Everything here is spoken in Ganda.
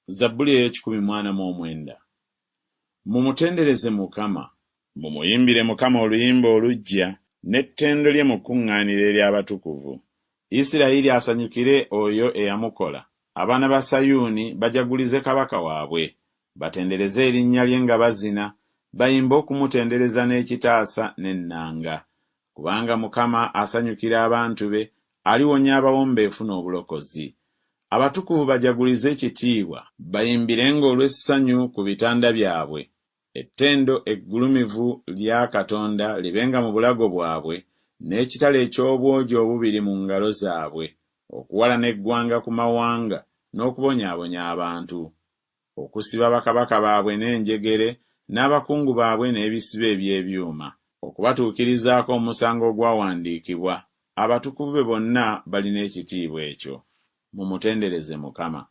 Zabbuli ey'ekikumi mu ana mu omwenda. Mumutendereze Mukama. Mumuyimbire Mukama oluyimba oluggya, n'ettendo lye mu kkuŋŋaaniro ery'abatukuvu. Isirayiri asanyukire oyo eyamukola, abaana ba Sayuuni bajagulize kabaka waabwe. Batendereze erinnya lye nga bazina, bayimbe okumutendereza n'ekitaasa n'ennanga. Kubanga Mukama asanyukira abantu be, aliwonya abawombeefu n'obulokozi. Abatukuvu bajagulize ekitiibwa, bayimbirenga olw'essanyu ku bitanda byabwe. Ettendo eggulumivu lya Katonda libenga mu bulago bwabwe, n'ekitala eky'obwogi obubiri mu ngalo zaabwe, okuwalana eggwanga ku mawanga, n'okubonyaabonya abantu. Okusiba bakabaka baabwe n'enjegere, n'abakungu baabwe n'ebisiba eby'ebyuma, okubatuukirizaako omusango ogwawandiikibwa, abatukuvu be bonna balina ekitiibwa ekyo. Mumutendereze Mukama.